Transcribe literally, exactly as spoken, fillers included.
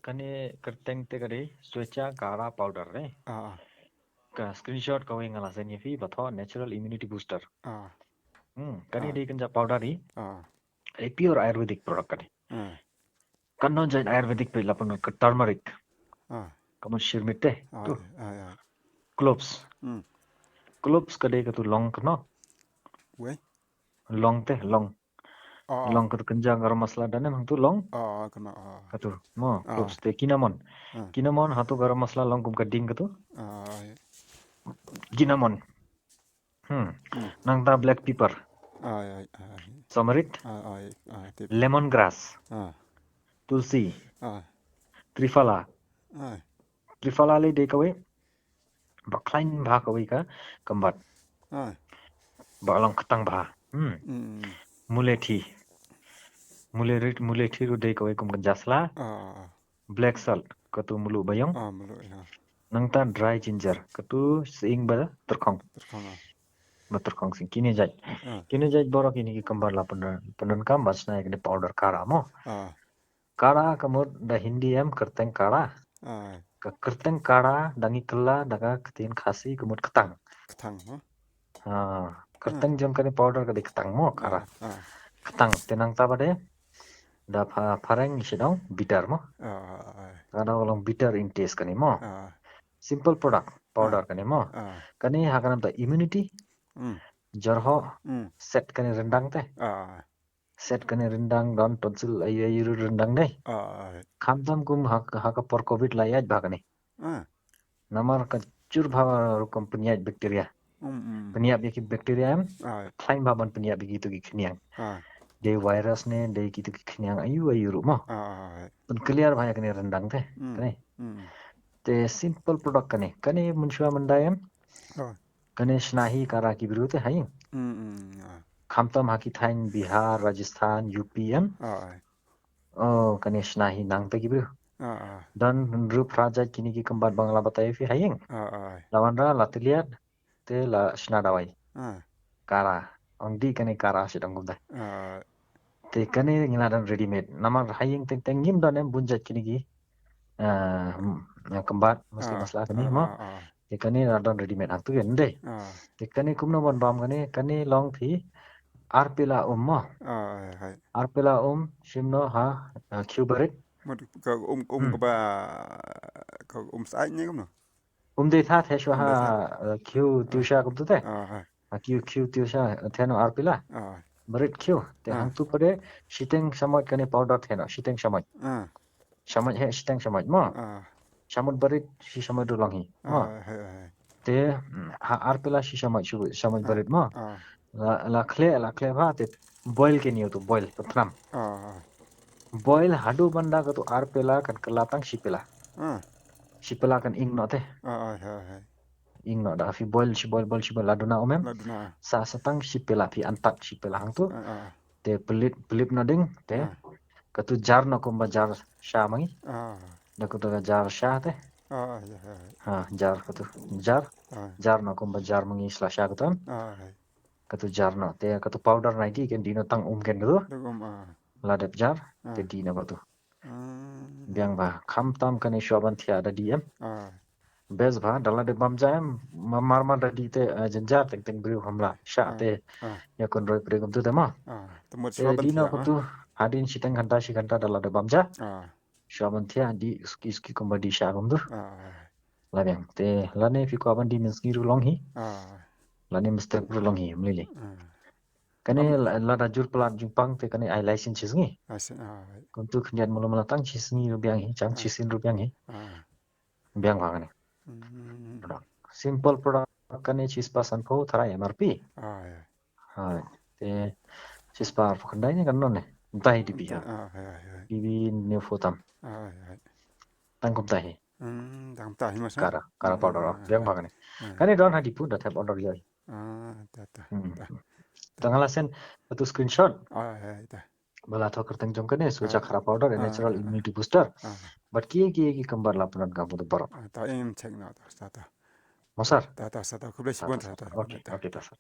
Kane kyrteng te ka dei Swecha Kara powder ne. Ah, Ka screenshot kawei nga la send ïa phi ba thoh natural immunity booster. ah, Hmm, kane Ah. dei kynja powder hi. ah, A pure ayurvedic product kane. ah, Kan don jait ayurvedic peit la pynlut ka turmeric. ah, Ka mut shirmit te. ah, Tu. Ah, ah. Cloves. Hmm. Cloves ka dei katu long kano. Wei. Long te, long. Ah, Long katu kynja garam masala da ne hangtu long. Ah, kano. Ah. Katu. Mo, Ah. cloves te cinnamon. Ah. Cinnamon hatu garam masala long kum ka ding katu. Ah. Cinnamon. Hmm. Hmm. Nangta black pepper. Ah, ah, ah. Turmeric. Ah, ah, ah, tip. Lemongrass. Ah. Tulsi. Ah. Triphala. Ah. Triphala le dei kawei. Ba khlaiñ bha kawei ka kynbat. Ah. Ba long ktang bha. Hmm. Hmm. Mulethi. Mulethi, mulethi ruh dei kawei kum ka jasla. Ah. Black salt katu mluh ba ïong. Ah, mluh ïong. Nangta dry ginger katu sying ba tyrkhong. Tyrkhong, ah. Ba tyrkhong sying kine jait. Ah. Kine jait baroh kine ki kynbat la pyndonkam ba shna ïa kine powder kara mo. Ah. Kara ka mut da Hindi em kyrteng kara. Ah. Ka kyrteng kara da ngi kylla da ka ktien Khasi ka mut ktang. Ktang, ha? Ah, kyrteng jong kane powder ka dei ktang mo kara. Ah, ah. Ktang te nangta ba dei da pha-, phareng ngi shu ong bitter mo. Ah, ah, ah. Ka da long bitter in taste kane mo. Ah. Simple product, powder kane mo. Ah. Kane ha ka namta immunity, Hmm. jorho, Hmm. set kane ryndang te. Ah. Set kane ryndang don tonsil ayu ayu ryndang dei. Ah. Khamtam kum ha, ha ka por covid la ïaid bha kane. Ah. Namar ka jur bha rukom pynïaid bacteria. Hmm, hmm. Pynïap ïa ki bacteria em. Ah. Khlaiñ bha ban pynïap ïa kitu ki khñiang. Ah. Dei virus ne dei kitu ki khñiang ayu ayu ruh mo. Ah. Pynkliar bha ïa kane ryndang te. Hmm. Kane. Hmm. Te simple product kane. Kane mynshuwa myndai em. Ah. Kane shna hi kara ki briew te ha ïing. Hmm, hmm. Ah. Khamtam ha ki thaiñ Bihar, Rajasthan, U P em. Ah. Oh, kane shna hi nangta ki briew. Ah, ah. Don hynriew phra jait kine ki kynbat ba nga la batai ïa phi ha ïing. Ah, ah. La wanrah la tylliat te la shna dawai. Ah. Kara. Ong dei kane kara shu dang kumta. Ah. Te kane ngi la don ready made. Namar ha ïing teng teng ngim don em bun jait kine ki. Ah, hmm, kynbat mesti Ah, masala kane ah, mo. Ah, ah. Te kane la don ready made hangtu ïa dei. Ah. Te kane kumno ban bam kane, kane long phi ar pela um mo. Ah, hai. Ar pela um shim noh ha, ah, khiew barit. Mut ka um, um Hmm. kaba, ka um sait ne kumno? Um dei tha the shuwa Um ha, dei tha. ah, khiew tiwsha kumtu te. Ah, hai. Ha khiew, khiew tiwsha, ah, theh noh ar pela. Ah. Barit khiew. Te Ah. hangtu pat de shiteng shamoit kane powder theh noh, shiteng shamoit. Ah. Shamoit heh shiteng shamoit mo. Ah. Shamoit barit shi shamoit ruh long hi. Mo. Ah, hai, hai. Te, mm, ha ar pela shi shamoit, shi shamoit Ah. Barit mo. Ah. La, la khleh, la khleh bha te boil kane ïa utu, boil, pynthnam. Ah. Boil haduh ban da katu ar pela kan kylla tang shi pela. Ah. Shi pela kan ing noh te. Ah, ah, hai, hai. Ing noh da phi boil, shi boil, boil, shi boil la duna um em. La duna. Sa sa tang shi pela phi antat shi pela hangtu. Ah, ah. Te pynlip, pynlip noh ding te. Ah. Katu jar noh kumba jar sha ma ngi. Ah. Da katu ka jar sha te. Ah, ya, ya, ya. Ha, jar katu. Jar. Ah. Jar noh kumba jar ma ngi sla sha katu. Ah, hai. Katu jar noh. Te katu powder na ki kan dih noh tang um kan katu. Dang um, ah. La dep jar. Ah. Te dih noh katu. Ah. Biang bha. Khamtam kane shuwa ban thiah da dih em. Ah. Best bha, da la dep bam ja em. Ma-, mar mar da dih te, eh, jynjar teng teng briew ham lah shah Ah. te. Ah. Ïa kon roi pyrkhat kumtu te mo. Ah. Te mut Te shuwa ban dih noh thiah, ah. katu. Hadien shiteng ghanta shi ghanta da la dep bam ja. Ah. Shuwa ban thiah dih suki suki kumba dih sha kumtu. Ah. La biang. Te lane phi kwah ban dih mynsngi ruh long hi. Ah. Lane mynstep ruh long hi, ym lei lei. Ah. Kane Am- la, lada jur palat jingpang te kane ai lai sien shi sngi. Ai sien, ah, right. Kumtu khyndiat malu mala tang shi sngi ruh biang hi, chang Ah. shi sien ruh biang hi. Ah. Biang bha kane. Hmm. Simple product kane shispah sanphew tharai M R P. Ah, ya. Ha, te shispah arphew khyndai ne kan don ne. Dei D B ha. Ah, ya, ya. D B ne phew tam. Ah, ya. Tang kumta hi. Hmm, tang kumta hi mas. Kara, kara powder. Ah, Biang ah, bha kane. ah. Kane don ha Diphu da thep order ïa. Ah, ta, ta, Hmm. ta. Tang la send katu screenshot. Ah, ya, ta. Ba la thoh kyrteng jong kane, Swecha Ah. Kara powder, a Ah, natural ah, ah. immunity booster. Ah. Bad ki ki ki kynbat la pyndonkam katu baroh. Ah, ta im check na ta, ta, ta. Mo sir. Ta, ta, ta, ta. Khublei shibun, ta, ta. Okay, okay, ta sir.